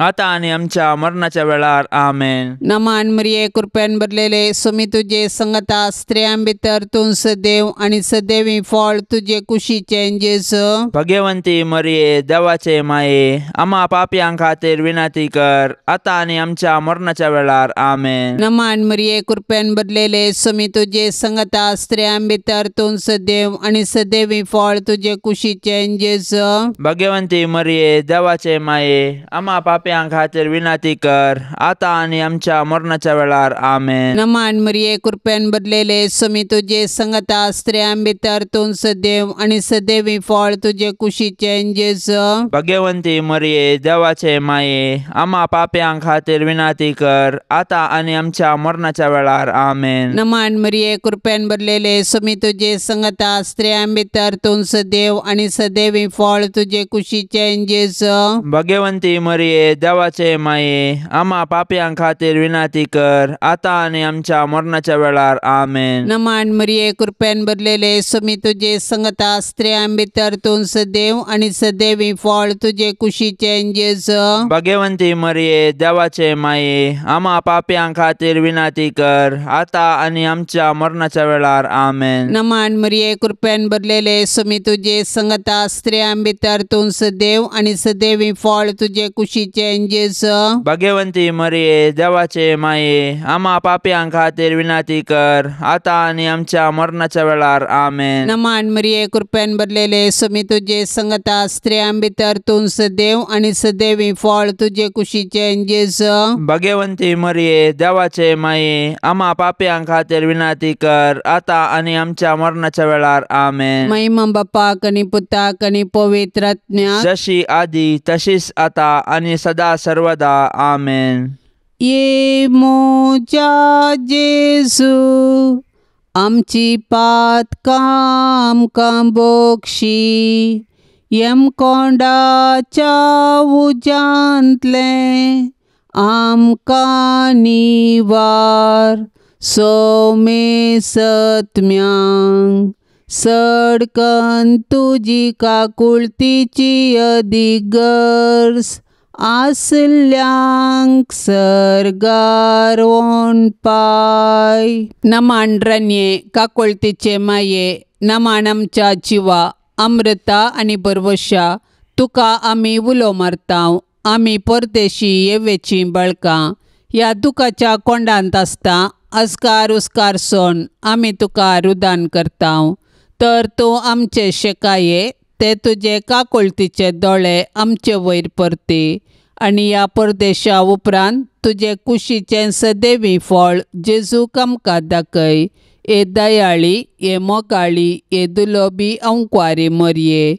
आतां आनी आमच्या मरणाच्या वेळार. आमेन. नमान मरिये कृपेन भरलेले समी तुजे संगता, स्त्रियां भितर तूं सदैव आनी सदैवी फळ तुजे कुशीचें जेजू. भाग्यवंती मरिये देवाचे माये आमा पापयां खातीर विनंती कर आतां आनी आमच्या मरणाच्या वेळार. आमेन. नमान मरिये कृपेन भरलेले समी तुजे संगता, स्त्रियां भितर तूं सदैव आनी सदैवी फळ तुजे कुशीचें जेजू. भाग्यवंती मरिये देवाचे माये आमा पापयां खातीर विनंती कर आतां आनी आमच्या मरणाच्या वेळार. आमेन. नमान मरिये कृपेन भरलेले समी तुजे संगता, स्त्रियां भितर तूं सदैव आनी सदैवी फळ तुजे कुशीचें जेजू. भाग्यवंती मरिये देवाचे माये आमा पापयां खातीर विनंती कर आतां आनी आमच्या मरणाच्या वेळार. आमेन. नमान मरिये कृपेन भरलेले समी तुजे संगता, स्त्रियां भितर तूं सदैव आनी सदैवी फळ तुजे कुशीचें जेजू. भाग्यवंती मरिये देवाचे माये आमा पापयां खातीर विनंती कर आतां आनी आमच्या मरणाच्या वेळार. आमेन. नमान मरिये कृपेन भरलेले समी तुजे संगता, स्त्रियां भितर तूं सदैव आनी सदैवी फळ तुजे कुशीचें जेजू. भाग्यवंती मरिये देवाचे माये आमा पापयां खातीर विनंती कर आतां आनी आमच्या मरणाच्या वेळार. आमेन. नमान मरिये कृपेन भरलेले समी तुजे संगता, स्त्रियां भितर तूं सदैव आनी सदैवी फळ तुजे कुशीचें जेजू. भाग्यवंती मरिये देवाचे माये आमा पापयां खातीर विनंती कर आतां आनी आमच्या मरणाच्या वेळार. आमेन. नमान मरिये कृपेन भरलेले समी तुजे संगता, स्त्रियां भितर तूं सदैव आनी सदैवी फळ तुजे कुशीचें जेजू. भाग्यवंती मरिये देवाचे माये आमा पापयां खातीर विनंती कर आतां आनी आमच्या मरणाच्या वेळार. आमेन. महिमा बापाक आनी पुताक आनी पवित्र आत्म्याक, जशी आदी तशीच आतां आनी सदा सर्वदा. आमेन. ये मोजा जेजू आमची पातकां आमकां बोक्षी, यमकोंडाच्या उज्यांतलें आमकां निवार, सोमे सत्म्यांक सडकन तुजी काकुळतीची अदीक गरज आसल्यांक सर्गार पाय. नमान रनये काकुळतीचे माये, नमान आमच्या जिवा अमृता आनी बरवशा, तुका आमी उलो मारतांव. आमी परदेशी येवेचीं बळकां ह्या दुखाच्या कोंडांत आसता अस्कार उस्कार सोन आमी तुका रुदान करतांव. तर तूं आमचे शेकाये ते तुजे काकुळतीचे दोळे आमचे वयर परती आनी ह्या परदेशा उपरांत तुजे कुशीचें सदैवी फळ जेजूक आमकां दाखय. ए दयाळी, ए मोगाळी, ए दुलोबी अंकवारी मरये,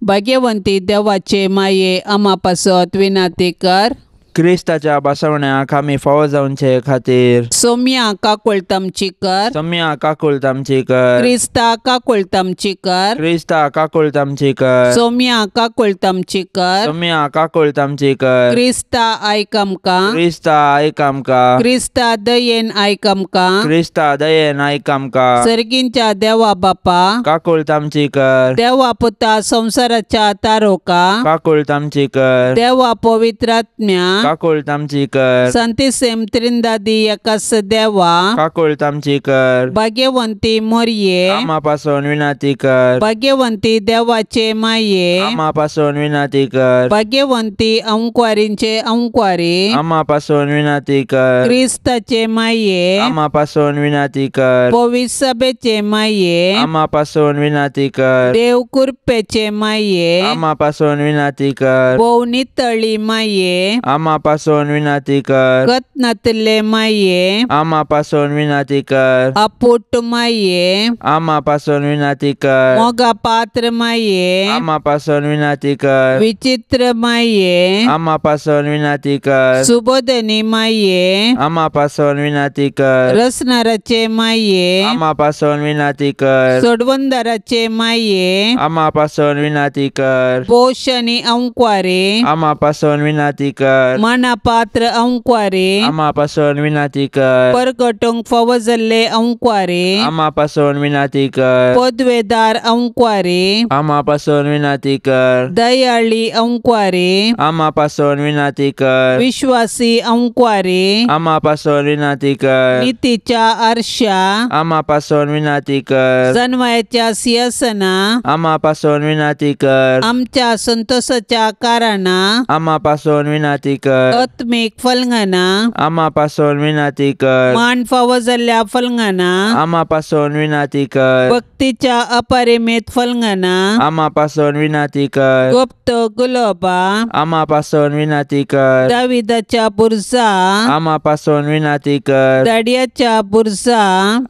भाग्यवंती देवाचे माये आमा पासत विनाती कर. क्रिस्ताच्या बसवण्याक आमी फावो जावचे खातीर सोम्या काकुळत आमची कर. सोम्या काकुळत आमची कर. क्रिस्ता काकुळत आमची कर. क्रिस्ता काकुळत आमची कर. सोम्या काकुळत आमची कर. सोम्या काकुळत आमची कर. क्रिस्ता आयक आमकां. क्रिस्ता आयक आमकां. क्रिस्ता दयेन आयक आमकां. क्रिस्ता दयेन आयक आमकां. सर्गींच्या देवा बापा काकुळत आमची कर. देवा पुता संवसाराच्या तारोका काकुळत आमची कर. देवा पवित्रात्म्या काकुळत आमची कर. संतिसेम त्रिंदादी एकास देवा काकुळत आमची कर. भाग्यवंती मोरये आमा पासून विनंती कर. भाग्यवंती देवाचे माये आमा पासून विनंती कर. भाग्यवंती अंकवारींचे अंकवारी आमा पासून विनंती कर. क्रिस्ताचे माये आमा पासून विनंती कर. पवित्र सभेचे माये आमा पासून विनंती कर. देव कृपेचे माये आमा पासून विनंती कर. भोव नितळी माये आमा पासून विनंती कर. कतनातले माये आमा पासून विनंती कर. अपुट माये आमा पासून विनंती कर. मोगा पात्र माये आमा पासून विनंती कर. विचित्र माये आमा पासून विनंती कर. सुबोधनी माये आमा पासून विनंती कर. रसनाराचे माये आमा पासून विनंती कर. सोडवंदाराचे माये आमा पासून विनंती कर. पोषणी अंकवारे आमा पासून विनंती कर. मनापात्र अंकवारे आमा पासून विनंती कर. परगटूंक फावो जाल्ले अंकवारे आमा पासून विनंती कर. पदवेदार अंकवारे आमा पासून विनंती कर. दयाळी अंकवारे आमा पासून विनंती कर. विश्वासी अंकवारे आमा पासून विनंती कर. नितीच्या आरशा आमा पासून विनंती कर. जनवायाच्या सिंहासना आमा पासून विनंती कर. आमच्या संतोषाच्या कारणा आमा पासून विनंती कर. आत्मीक फलंगना आमा पासून विनंती कर. मान फावो जाल्ल्या फलंगना आमा पासून विनंती कर. भक्तीच्या अपरिमित फलंगना आमा पासून विनंती कर. गुप्त गुलोबा आमा पासून विनंती कर. दाविदाच्या बुरजा आमा पासून विनंती कर. दाडियाच्या बुरजा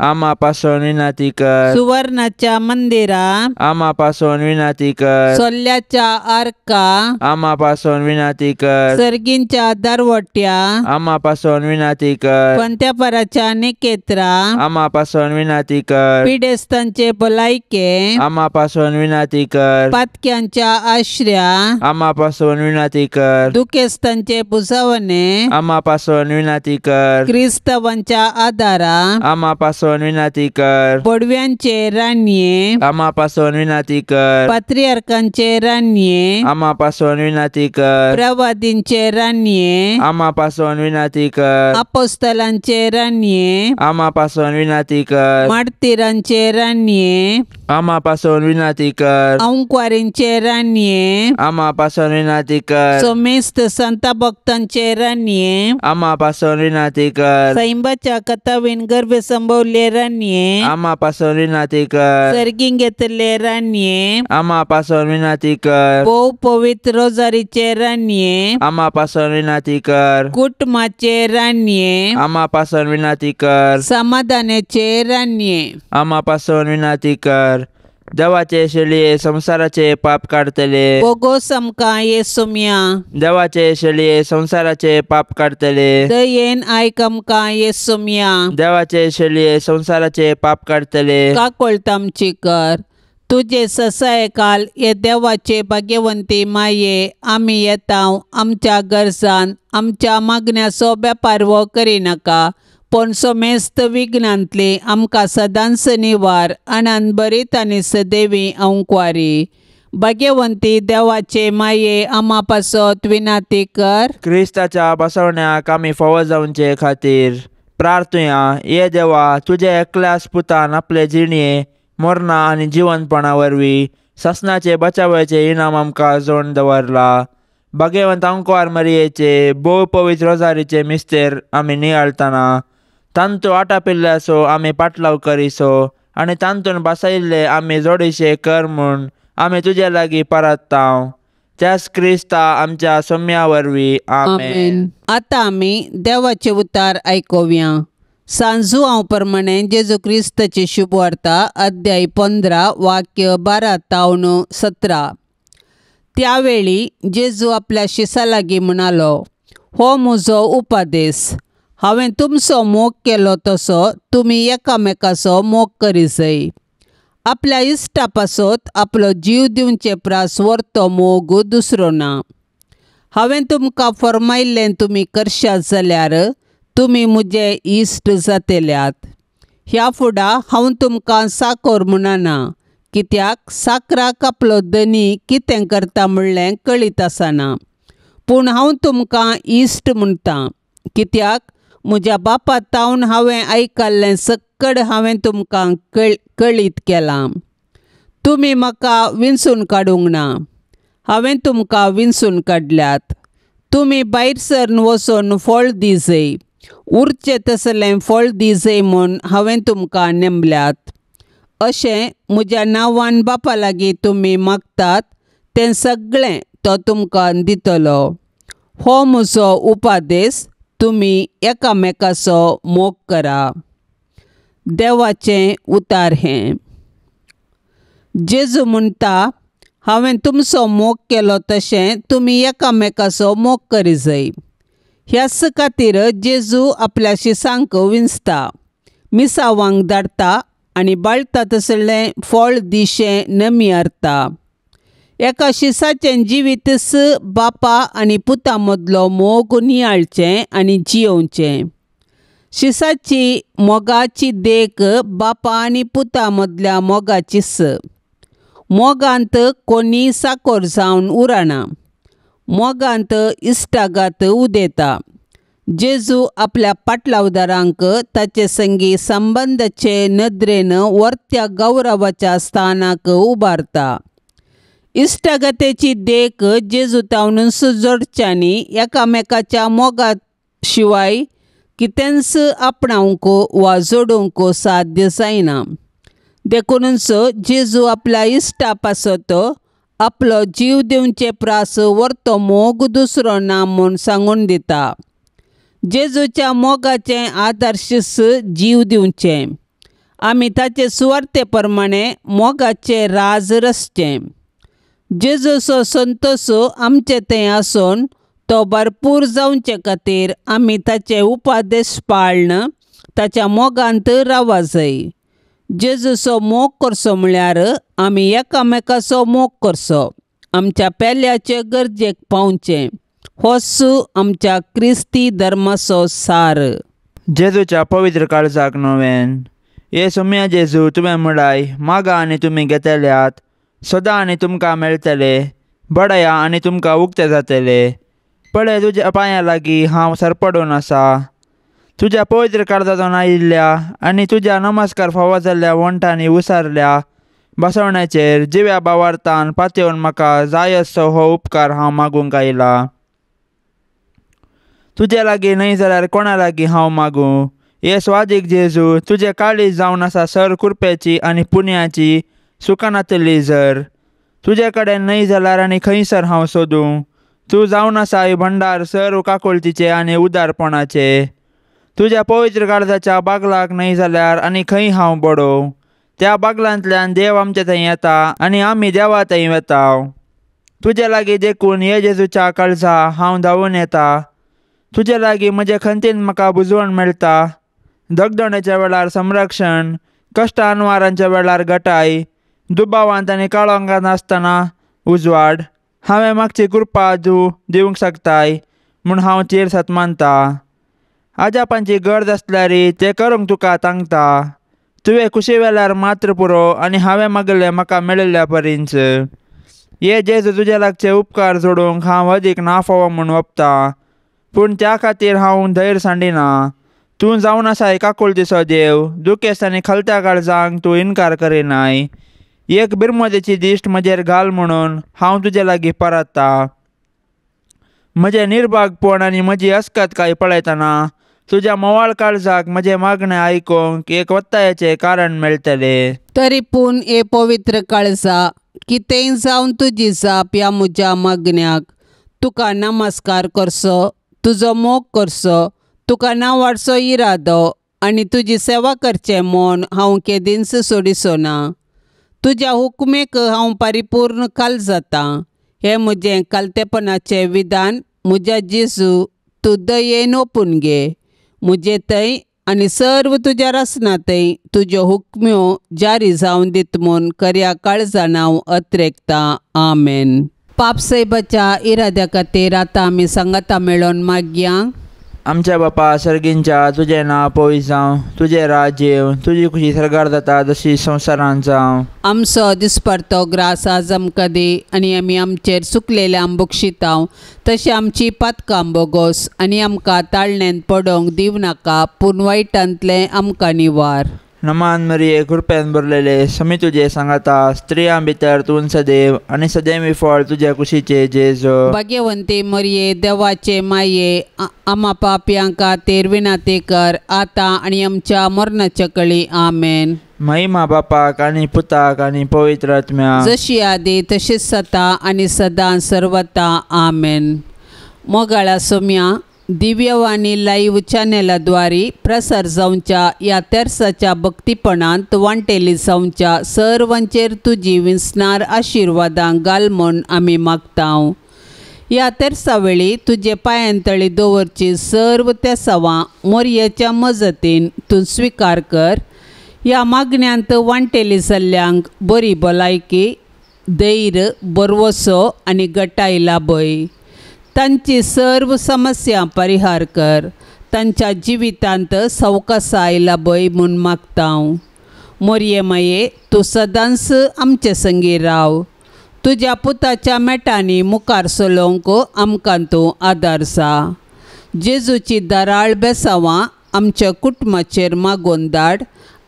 आमा पासून विनंती कर. सुवर्णाच्या मंदिरा आमा पासून विनंती कर. सोल्ल्याच्या आर्का आमा पासून विनंती कर. सर्गींच्या दरवट्या आमा पासून विनंती कर. पंत्यापराच्या निकेत्रा आमा पासून विनंती कर. पिडेस्तांचे भलायके आमा पासून विनंती कर. पातक्यांच्या आश्र्या आमा पासून विनंती कर. दुखेस्तांचे बुजावणे आमा पासून विनंती कर. क्रिस्तावांच्या आदारा आमा पासून विनंती कर. पडव्यांचे राणये आमा पासून विनंती कर. पात्रियार्कांचे राणये आमा पासून विनंती कर. प्रवादींचे राणये आमा पासून विनंती कर. अपोस्तलांचे राणये आमा पासून विनंती कर. मार्तीरांचे राणये आमा पासून विनंती कर. अंकवारींचे राणये आमा पासून विनंती कर. सोमेस्त संत भक्तांचे राणये आमा पासून विनंती कर. सैंबाच्या कथावीन गर्भ संभवले राणये आमा पासून विनंती कर. सर्गीं घेतले राणये आमा पासून विनंती कर. भोव पवित्र रोजारीचे राणये आमा पासून विनंती कर. कुटुंबाचे राणये आमा पासून विनंती कर. समाधानाचे राणये आमा पासून विनंती कर. देवाचे शेळये संवसाराचे पाप काडतले बोगोस आमकां येसुम्या देवाचे शेळये संवसाराचे पाप काडतले दयेन आयक आमकां येसुम्या देवाचे शेळये संवसाराचे पाप काडतले काकोळत आमची कर. तुजे ससायकाल हे देवाचे भाग्यवंती माये आमी येता आमच्या गरजान आमच्या मागण्याचो बेपारवो करिनाका, पूण समेस्त विघ्नांतली आमकां सदांच निवार आनंद बरीत आनी सदैवी अंकवारी. भाग्यवंती देवाचे माये आमा पासत विनाती कर. क्रिस्ताच्या बसवण्याक आमी फावो जावचे खातीर प्रार्थुया. ये देवा, तुज्या एकल्याच पुतान आपले जिणये मरणां आनी जिवनपणा वरवीं सासणाचे बचावाचे इनाम आमकां जोडून दवरला. भाग्यवंत अंकवार मरियेचे भोव पवित्र रोजारीचे मिस्तेर आमी नियाळतना तांतू आटापिल्ल्याचो आमी पाटलाव करिसो आनी तांतून बसयल्ले आमी जोडीशे कर म्हूण आमी तुजे लागीं परततांव. त्याच क्रिस्ता आमच्या सोम्या वरवीं. आमेन. आतां आमी देवाचे उतार आयकुया. सांजू हांव प्रमाणे जेजू क्रिस्ताची शुभवार्ता अध्याय 15 वाक्य 12 तावन 17. त्यावेळी जेजू आपल्या शिसा लागीं म्हणालो, हो म्हजो उपादेस, हांवें तुमचो मोग केलो तसो तुमी एकामेकाचो मोग करिजय. आपल्या इश्टा पासत आपलो जीव दिवचे प्रास व्हरतो मोग दुसरो ना. हांवें तुमकां फर्मायल्लें तुमी करशात जाल्यार तुमी म्हजे इश्ट जातल्यात. ह्या फुडा हांव तुमकां साकोर म्हणना, कित्याक साकराक आपलो धनी कितें करता म्हणलें कळीत आसना. पूण हांव तुमकां इश्ट म्हणटा, कित्याक म्हज्या बापा तावन हांवें आयकल्लें सक्कड हांवें तुमकां कळीत केलां. तुमी म्हाका विंचून काडूंक ना, हांवें तुमकां विंचून काडल्यात. तुमी भायर सरन वचून फळ दिजय, उरचें तसलें फळ दिजय म्हूण हांवें तुमकां नेमल्यात. अशें म्हज्या नांवान बापा लागीं तुमी मागतात तें सगळें तो तुमकां दितलो. हो म्हजो उपादेस, तुमी एकामेकाचो मोग करा. देवाचें उतार हें. जेजू म्हणटा, हांवें तुमचो मोग केलो तशें तुमी एकामेकाचो मोग करिजय. ह्याच खातीर जेजू आपल्या शिसांक विंचता, मिसावांक धाडटा आनी बाळटा तसलें फळ दिशें नमी हाडटा. एका शिसाचें जिवीतच बापा आनी पुता मदलो मोग नियाळचें आनी जियोवचें. शिसाची मोगाची देख बापा आनी पुता मदल्या मोगाचीच. मोगांत कोणी साकोर जावन उरना, मोगांत इश्टागात उदेता. जेजू आपल्या पाटलावदारांक ताचे संगी संबंदाचे नदरेन वर्त्या गौरवाच्या स्थानाक उबारता. इश्टागतेची देख जेजू तावनूच जोडच्यांनी एकामेकाच्या मोगा शिवाय कितेंच आपणावंक वा जोडूंक साध्य जायना. देखूनच जेजू आपल्या इश्टा पासत आपलो जीव दिवचे प्रास व्हरतो मोग दुसरो ना म्हूण सांगून दिता. जेजूच्या मोगाचें आदर्शच जीव दिवचें. आमी ताचे सुवार्ते प्रमाणे मोगाचें राज रचचें. जेजूचो संतोश आमचे थंय आसून तो भरपूर जावचे खातीर आमी ताचे उपादेश पाळन ताच्या मोगांत रावा जाय. जेजूचो मोग करचो म्हळ्यार आमी एकामेकाचो मोग करचो, आमच्या पेल्याचे गरजेक पावचें. होच आमच्या क्रिस्ती धर्माचो सार. जेजूच्या पवित्र काळजाक नोवेन. ये सोम्या जेजू, तुवें म्हळाय, मागा आनी तुमी घेतल्यात, सदां आनी तुमकां मेळटले, बडया आनी तुमकां उक्ते जातले. पळय तुज्या पांयां लागीं हांव सरपडून आसा. तुज्या पवित्र काळजांतून आयिल्ल्या आनी तुज्या नमस्कार फावो जाल्ल्या वण्टांनी उसारल्या बसवण्याचेर जिव्या भावार्थान पातयेवन म्हाका जाय असो हो उपकार हांव मागूंक आयला. तुजे लागीं न्हय जाल्यार कोणा लागीं हांव मागूं? हे स्वादीक जेजू, तुजें काळीज जावन आसा सर कृपेची आनी पुण्याची सुखानातली जर. तुजे कडेन न्हय जाल्यार आनी खंयसर हांव सोदूं? तूं जावन आसा भंडार सर्व काकुळतीचे आनी उदारपणाचे. तुज्या पवित्र काळजाच्या बागलाक न्हय जाल्यार आनी खंय हांव बडोवं? त्या बागलांतल्यान देव आमचे थंय येता आनी आमी देवा थंय वेता. तुजे लागीं देखून हे जेजूच्या काळजा हांव धांवून येता. तुजे लागीं म्हजे खंतीन म्हाका बुजवण मेळटा. दगदणेच्या वेळार संरक्षण, कश्ट अनवारांच्या वेळार गटाय, दुबावांत आनी काळोंगांत आसतना उजवाड. हांवें मागची कृपा तूं दिवंक शकताय म्हूण हांव चेर सत मानता. आजापांची गरज आसल्यार तें करूंक तुका तांकता. तुवें कुशी वेल्यार मात्र पुरो आनी हांवें मागलें म्हाका मेळिल्ल्या परींच. ये जेजू तुजे लागचे उपकार जोडूंक हांव अदीक ना फावो म्हूण वपता, पूण त्या खातीर हांव धैर्य सांडिना. तूं जावन आसाय काकुळतीचो देव, दुखेस्त आनी खलत्या काळजांक तूं इनकार करिनाय. एक बिरमोदेची दिश्ट म्हजेर घाल म्हणून हांव तुजे लागीं परतता. म्हजें निर्भागपण आनी म्हजी अस्कतकाय पळयतना तुज्या मोवाळ काळजाक म्हजें मागणें आयकूंक एक वत्तायाचें कारण मेळटलें. तरी पूण हे पवित्र काळजा, कितेंय जावन तुजी जाप ह्या म्हज्या मागण्याक, तुका नमस्कार करचो, तुजो मोग करचो, तुका नांवाडचो इरादो आनी तुजी सेवा करचें म्हूण हांव केदींच सोडिचो ना. तुज्या हुकमेक हांव परिपूर्ण काल जाता. हें म्हजें कालतेपणाचें विधान म्हज्या जेजू, तूं दयेन ओपून घे. म्हजे थंय आनी सर्व तुज्या रसना थंय तुज्यो हुकम्यो जारी जावन दीत म्हूण खऱ्या काळजान हांव अत्रेकतां. आमेन. पापसाहेबाच्या इराद्या खातीर आतां आमी सांगाता मेळोन मागया. आमच्या बापा सर्गींच्या, तुजें नांव पवित्र जावं, तुजें राज्य येवं, तुजी खुशी सर्गार जाता तशी संवसारांत जावं. आमचो दिसपडतो ग्रास आज आमकां दी आनी आमी आमचेर चुकलेल्या बक्षितांव तशें आमची पातकां बोगोस आनी आमकां ताळण्यांत पडोवंक दिवं नाका, पूण वायटांतलें आमकां निवार. नमान मरिये, कृपेन भरलेले, समी तुजे सांगाता, स्त्रियां भितर तूं सदैव आनी सदैवी फळ तुज्या कुशीचे जेजू. भाग्यवंती मरिये, देवाचे माये, आमा पापयां खातीर विनंती कर आतां आनी आमच्या मरणाच्या कळी. आमेन. महिमा बापाक आनी पुताक आनी पवित्र आत्म्याक, जशी आदी तशीच सता आनी सदां सर्वता. आमेन. मोगाळा सोम्या, दिव्यवाणी लाईव्ह चॅनलाद्वारे प्रसार जावच्या ह्या तेर्साच्या भक्तीपणांत वांटेली जावच्या सर्वांचेर तुजी विंचणार आशिर्वादां घाल म्हूण आमी मागता. ह्या तेर्सा वेळी तुजे पांयांतळी दवरची सर्व तेसावां मोरयेच्या मजतीन तूं स्विकार कर. ह्या मागण्यांत वांटेली जाल्ल्यांक बरी भलायकी, धैर्य, बरवसो आनी गटाय लाभय. तांची सर्व समस्या परिहार कर. तांच्या जिवितांत सवकासाय लाभय म्हूण मागता. मोरये माये, तूं सदांच आमचे संगी राव. तुज्या पुताच्या मेटांनी मुखार चलोवंक आमकां तूं आदार जा. जेजूची दराळ बेसावां आमच्या कुटुंबाचेर मागोवन धाड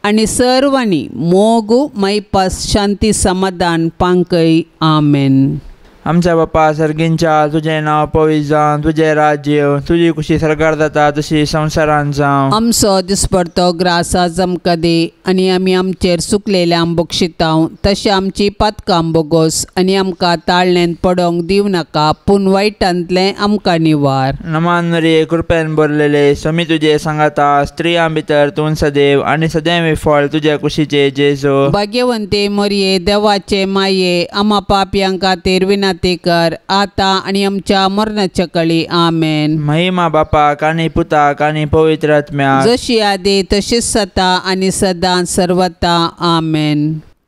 आनी सर्वांनी मोग, मायपास, शांती, समाधान पांकय. आमेन. आमच्या बापा सर्गींच्या, तुजें नांव पवित्र जावं, तुजें राज्य येवं, तुजी खुशी सर्गार जाता तशी संवसारांत जावं. आमचो दिसपडतो ग्रास आज आमकां दी आनी आमी आमचेर चुकलेल्या बक्षितांव तशें आमची पातकां बोगोस आनी आमकां ताळण्यांत पडोवंक दिवं नाका, पूण वायटांतलें आमकां निवार. नमान मरिये, कृपेन भरलेले, समी तुजे सांगाता, स्त्रियां भितर तूं सदैव आनी सदैव फळ तुज्या कुशीचे जेजू. भाग्यवंती मरिये, देवाचे माये, आमा पापयां खातीर विनंती कर आतां आनी आमच्या मरणाच्या कळी. आमेन. महिमा बापाक आनी पुताक आनी पवित्र आत्म्याक, जशी आदी तशीच सता आनी सदां सर्वता. आमेन.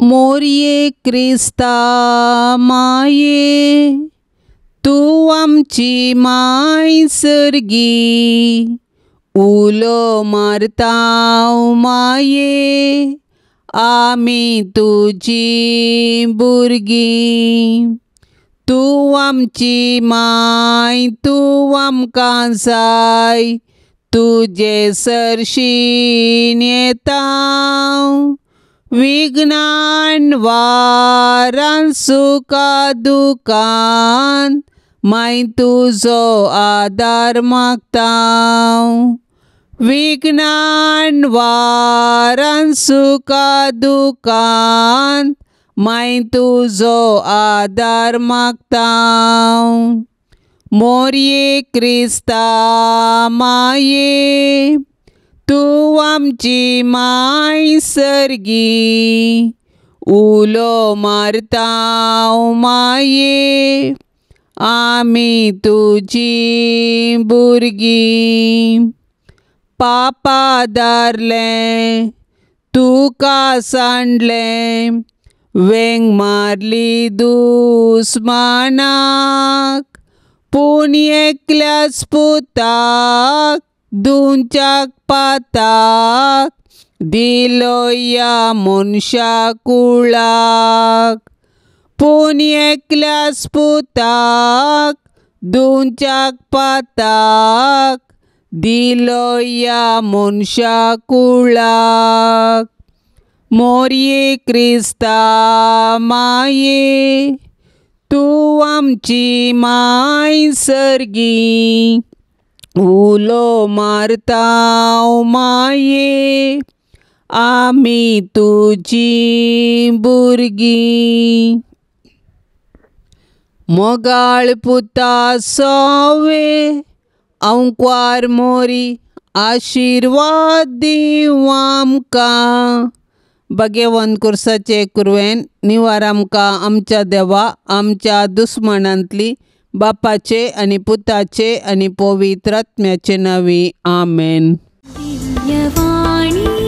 मोरये क्रिस्ता माये, तूं आमची माय सर्गी, उलो मारता माये, आमी तुजी भुरगीं. तूं आमची माय, तूं आमकां जाय, तुजे सरशीन येता. विघ्नान वारान सुखा दुखान माय तुजो आदार मागता. विघ्नान वारान सुखा दुखान माय तुजो आदार मागता. मोरये क्रिस्ता माये, तूं आमची माय सर्गी, उलो मारता माये, आमी तुजी भुरगीं. पापा दारलें तुका सांडलें, वेंग मारली दुस्मानाक, पूण एकल्याच पुताक दुंच्याक पाताक दिलो ह्या मनशा कुळाक. पूण एकल्याच पुताक दुंच्याक पाताक दिलो ह्या मनशा कुळाक. मोरये क्रिस्ता माये तूं आमची माय सर्गी, उलो मारता माये आमी तुजी भुरगीं. मोगाळ पुता सोवे अंकवार मोरी आशिर्वाद दीवं आमकां. भगेवंत कुर्साचे कुरवेन निवार आमकां आमच्या देवा आमच्या दुस्मानांतली बापाचे आनी पुताचे आनी पवित्र आत्म्याचे नांवी आमेन. दिव्यवाणी.